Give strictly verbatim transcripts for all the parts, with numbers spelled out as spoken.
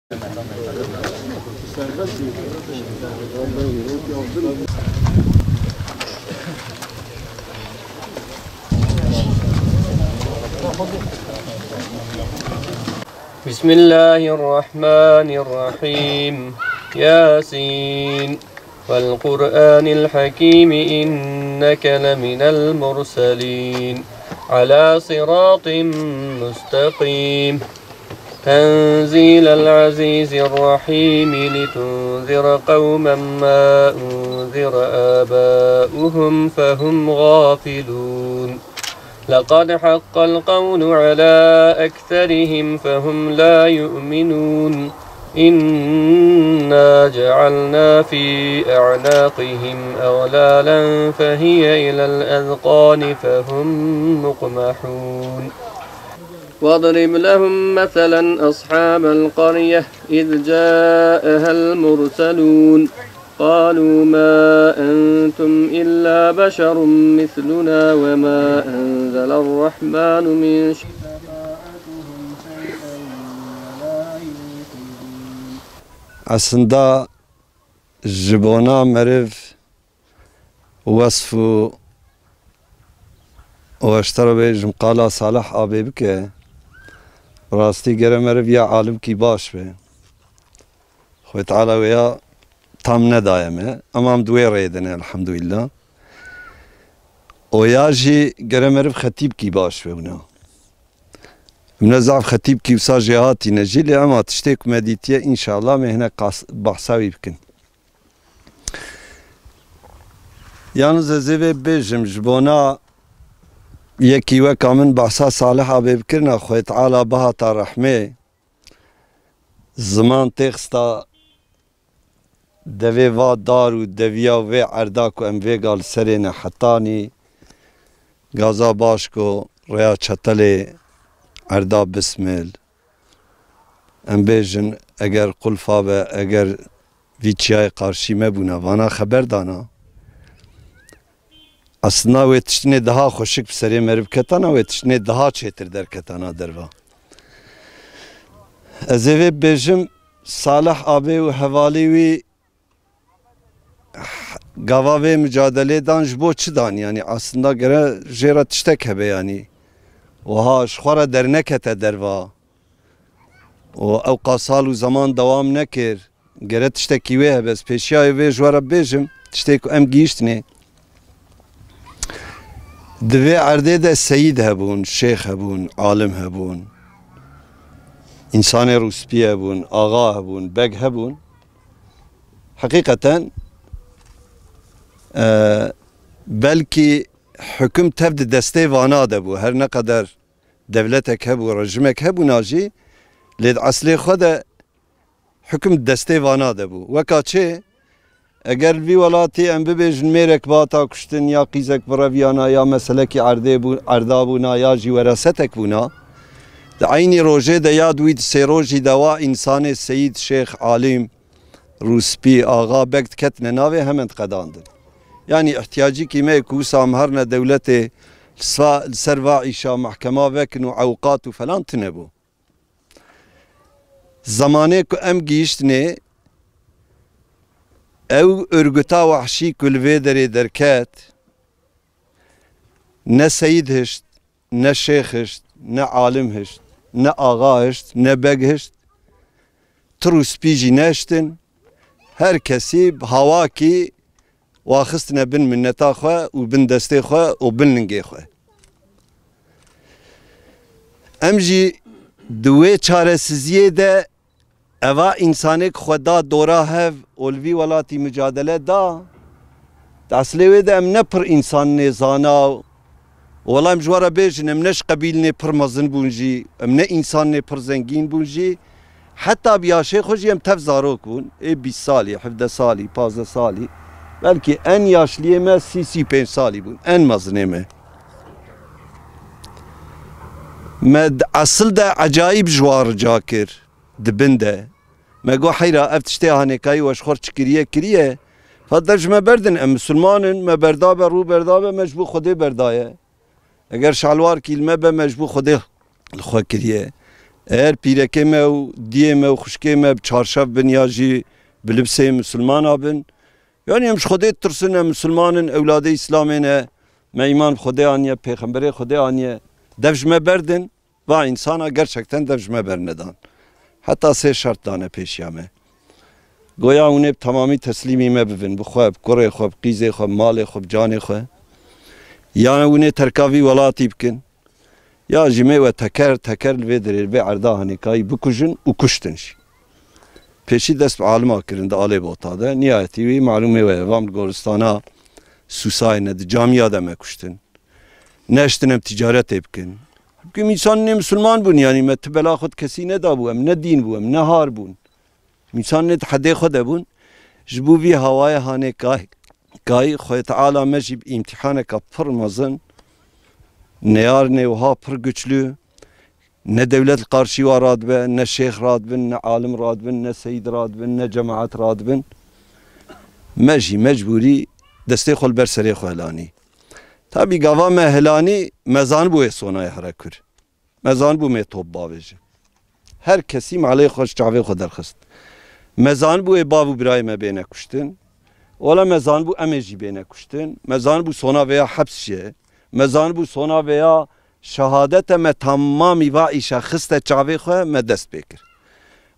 بسم الله الرحمن الرحيم. ياسين. والقرآن الحكيم إنك لمن المرسلين على صراط مستقيم تنزيل العزيز الرحيم لتنذر قوما ما أنذر آباؤهم فهم غافلون لقد حق القول على أكثرهم فهم لا يؤمنون إنا جعلنا في أعناقهم أغلالا فهي إلى الأذقان فهم مقمحون واضرب لهم مثلا أصحاب القرية إذ جاءها المرسلون قالوا ما أنتم إلا بشر مثلنا وما أنزل الرحمن من شيء. Aslında ji bona meriv wesf û û ji te re bêjim qala Salih abê bike, rastî gere meriv ya alimkî baş be. Xwê Teala wê ya tam nedaye me. Em am di wê rêyê de ne, elhamdulillah. Û ya jî gere meriv xetîbkî baş be wina. Em ne zaf xetîbkî wisa jêhatî ne jî, lê ema tiştê ku me dîtiye, înşallah me hine qas-, behsa wî bikin. Yalnız ez ê vê bibêjim, ji bona yekî weka min behsa Salih abê bikirina, Xwê Teala bihata rehmê, ziman têxista devê va dar û deviya vê erda ku em vêga li serê ne hetanî, gaza baş ku rêya çetelê erda bismil. Em bêjin, eger qulfa be, eger vî çiyayê qarşî me bûna, vana xeber dana. Aslında wê tiştinê daha xweşik bi serê meriv ketana, wê tiştinê daha çêtir derketana derva. Ez ê vê bibêjim, Salih abê û hevalî wî gava vê micadelê dan ji bo çi dan? Yanî aslında gere jê re tiştek hebe yanî. Wiha ji xwe re dernekete derva. Û ew qasal û zeman dewam nekir. Gere tiştekî wê hebe. Ez pêşiya wê ji we re bibêjim, tiştê ku em gihîştinê. Di vê erdê de seyîd hebûn, şêx hebûn, alim hebûn. Însanê rûspî hebûn, axa hebûn, beg hebûn. Heqîqeten, e, belkî hukum tev di destê vana de bû. Her ne qeder dewletek hebû, rejimek hebûna jî, lê di eslê xwe de hukum di destê vana de bû. Weka çê, eger li vî welatî em bibêjin mêrek bihata kuştin, ya qîzek bireviyana, ya meselekî erdê bû, erda bûna, ya jî werasetek bûna, di eynî rojê de ya di wî di sê rojî de wa însanê seyîd, şêx, alîm, rûspî, axa, beg diketine navê, hemen diqedandin. Yanî ihtiyacîkî me ye ku wisa em herine dewletê li sa-, li ser va îşa, mehkema vekin û ewqat û falan tune bû. Zemanê ku em gihîştinê, ew örgüta wehşî ku li vê derê derket, ne seyîd hişt, ne şêx hişt, ne alim hişt, ne axa hişt, ne beg hişt, tir û spî jî nehiştin. Her kesî bi hawakî waxistine bin minneta xwe û bin destê xwe û bin lingê xwe. Em jî di wê çaresiziyê de eva însanê ku xwe da dora hev û li vî welatî micadele da, di eslê wê de em ne pir însanê zana û, wela em ji we re bêjin, em ne ji qebîlnê pir mezin bûn jî, em ne însanê pir zengîn bûn jî, heta bi yaşê xwe jî em tev zarok bûn. Ê bîst salî, hevdeh salî, pazdeh salî, belkî en yaşliyê me sî, sî pênc salî bûn, en mezinê me. Me di esil de ecayîb ji wan rica kir. Di bin de me got, heyra, ev tiştê hanêkayî we ji xwe re çi kiriye, kiriye. Fa der ji me berdin, em misilman in, me berdabe, rû berdabe, me ji bo Xwedê berdaye. Eger şalwarkî li me be, me ji bo Xwedê li xwe kiriye. Eger pîrekê me û diyê me û xwişkê me bi çarşev bin ya jî bi libsê misilmana bin, yanî em ji Xwedê ditirsin, em misilman in, ewladê Îslamê ne, me îman bi Xwedê aniye, pêxemberê Xwedê aniye, dev ji me berdin, va însana gerçekten dev ji me bernedan. Heta sê şert dane pêşiya me. Goya hûn ê bi temamî teslîmî me bibin, bi xwe, bi kurê xwe, bi qîzê xwe, bi malê xwe, bi canê xwe. Ya hûn ê terka vî welatî bikin, ya jî me we teker teker li vê derê, li vê erda hanêkayî bikujin û kuştin jî. Pêşî dest bi alima kirin di Alê Bota de. Nihayetî wî malûmê we ye, van li goristana Sûsayê ne, di camiya de me kuştin. Neştin em ticaretê bikin. Hemkim însanê misilman bûn, yanî me ti bela xwe di kesî nedabû, em ne dîn bû, em ne har bûn. Însanê di hedê xwe de bûn. Ji bo vî hawayê hanê kay, kay Xwedê Teala me jî bi îmtîhaneka pir mezin, neyarnê wiha pir güçlü, ne dewlet li qarşî wa radibe, ne şêx radibin, ne alim radibin, ne seyîd radibin, ne cemaet radibin. Me jî mecbûrî destê xwe li ber serê xwe helanî. Tabî gava me helanî, me zanibû ê sonayê here kur. Me zanibû me top bavêje. Her kesî malê xwe ji çavê xwe derxist. Me zanibû ê bav û birayê me bêne kuştin. Wela me zanibû em ê jî bêne kuştin. Me zanibû sona vêya heps jî ye. Me zanibû sona vêya şehadete me tamamî va îşa xiste çavê xwe, me dest pê kir.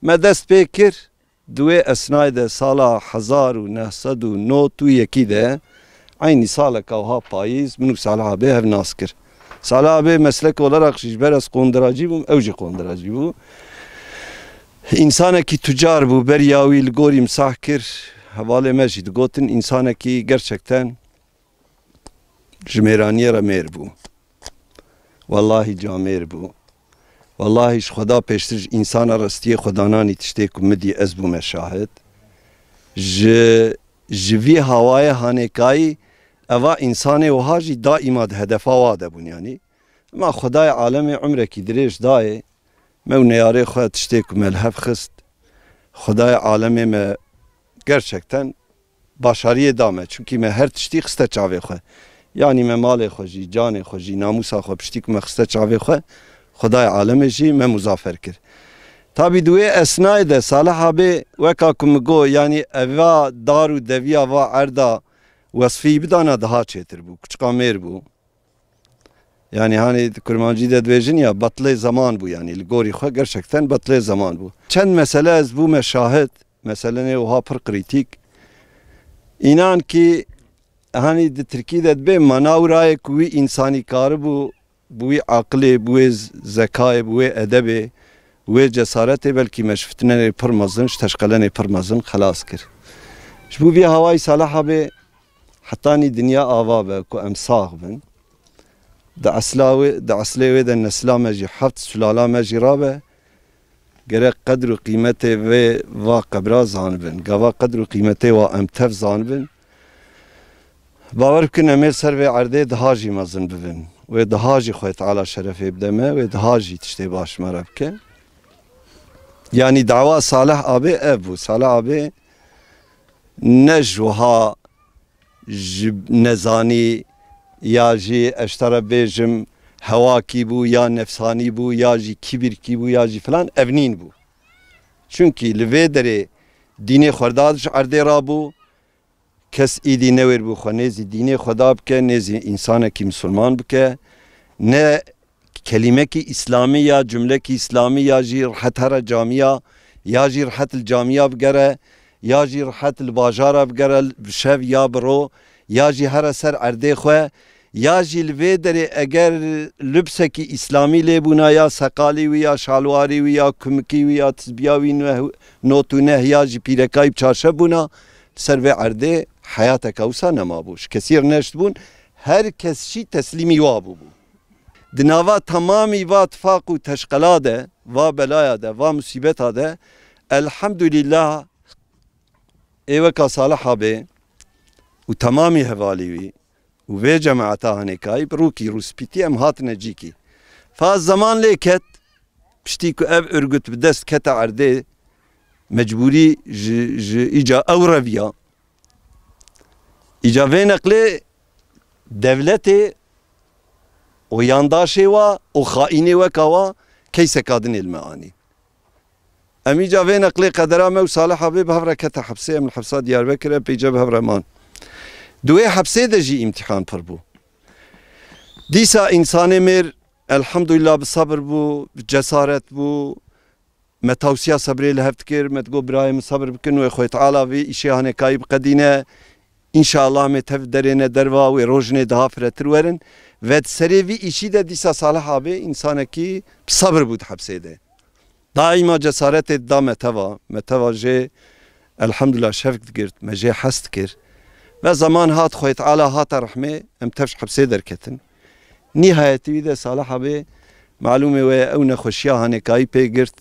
Me dest pê kir, di wê esnayê de sala hezar û neh sed û nod û yekî de, eynî saleka wiha payîz, min û Salih abê hev nas kir. Salih abê meslek olarak jî ji ber ez qondiracî bûm, ew jî qondiracî bû. Însanekî tucar bû, beriya wî li gorî min sah kir, hevalê me jî digotin, însanekî gerçekten ji mêraniyê re mêr bû. Wellahî camêr bû. Wellahî ji Xweda pêştir ji însana restiyê xwe dananî tiştê ku min dî ez bûme şahid. Ji, ji vî hawayê hanêkayî eva însanê wiha jî daîma di hedefa wa de bûn yanî. Ema Xwedayê alemê umrekî dirêj dayê, me û neyarê xwe tiştê ku me li hev xist. Xwedayê alemê me gerçekten başariyê da me. Çunkî me her tiştî xiste çavê xwe. Yanî me malê xwe jî, canê xwe jî, namûsa xwe, piştî ku me xiste çavê xwe, Xwedayê alemê jî me muzafer kir. Tabî di wê esnayê de Salih abê weka ku min got, yanî eva dar û deviya va erda wesfî bidana daha çêtir bû. Kuçika mêr bû. Yanî hanî di kurmancî de dibêjin ya betlê zeman bû, yanî li gorî xwe gerçekten betlê zeman bû. Çend mesele ez bûme şahid, meselenê wiha pir krîtîk. Înan kî hanî di tirkî de dibê mana û rayê ku wî însanî karibû, bi wî aqilê, bi wê z-, zekayê, bi wê edebê, wê cesaretê belkî me ji fitnenê pir mezin, ji teşqelenê pir mezin xelas kir. Ji bo vî hawayî Salih abê hetanî dinya ava be ku em sax bin. Di esla wê, di eslê wê de nesla me jî heft sulala me jî rabe. Gerek qedr û qîmetê vê va qebra zanibin. Gava qedr û qîmetê wa em tev zanibin. Bawer bikin em ê li ser vê erdê daha jî mezin bibin. Wê daha jî Xwedê Teala şerefê bide me, wê daha jî tiştê baş me re bike. Yanî dawa Salih abê ev bû. Salih abê ne ji wiha ji nezanî ya jî ez ji te re bêjim hewakî bû ya nefsanî bû ya jî kibirkî bû ya jî filan, ev nîn bû. Çunkî li vê derê dînê xwe da ji erdê rabû, kes îdî newêr bû xwe nêzî dînê xwe da bike, nêzî însanekî misilman bike, ne kelîmekî îslamî ya cumlekî îslamî ya jî rihet here camiya, ya jî rihet li camiya bigere, ya jî rihet li bajara bigere bi şev ya bi ro, ya jî here ser erdê xwe, ya jî li vê derê eger lubsekî îslamî lê bûna ya seqalî wî ya şalwarî wî ya kumikî wî ya tizbiya wî neh-, not û neh ya jî pîrekayî bi çarşev bûna, li ser vê erdê heyateke wisa nemabû. Ji kesî re neştibûn, her kes jî teslîmî wa bûbû. Di nava temamî va tifaq û teşqela de, va belaya de, va musîbeta de, elhemdulîllah, ê weka Salih abê û temamî hevalî wî û vê cemaeta hanêkayî bi rûkî rûspîtî em hatine cîkî. Fa zeman lê ket, piştî ku ev örgüt bi dest kete erdê, mecbûrî ji, ji îca ew reviya. Îca vê neqlê dewletê û yandaşê wa û xaînê weka wa keyseka din ê li me anî. Em îca vê neqlê qedera me û Salih abê bi hev re kete hepsê, em li hepsa Diyarbekir e, pêce bi hev re man. Di wê hepsê de jî îmtîhan pir bû. Dîsa însanê mêr, elhamdulillah, bi sebir bû, bi cesaret bû. Me tawsiya sebrê li hev dikir, me digot, birayê min, sebir bikin, wê Xwê Teala vê îşê hanekayî biqedîne. Înşallah em ê tev derêne derva, wê rojinê daha firetir werin. Ve di serê vî îşî de dîsa Salih abê însanekî bi sebir bû di hepsê de. Daîma cesaretê dida me teva. Me teva jê, elhamdulillah, şevk digirt, me jê hez dikir. Ve zeman hat, Xwê Teala hate rehmê, em tev ji hepsê derketin. Nîhayetî wî de Salih abê, malûmê we ye, ew nexweşiya hanekayî pê girt.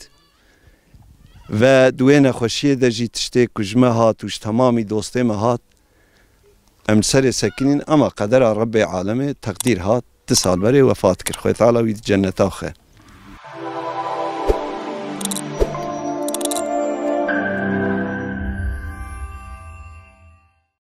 Ve di wê nexweşiyê de jî tiştê ku ji me hat û ji temamî dostê me hat, em li serê sekinîn, ema qedera Rebbê alemê, teqdîr hat, du sal berê wefat kir. Xwê Teala wî di cenneta xwe.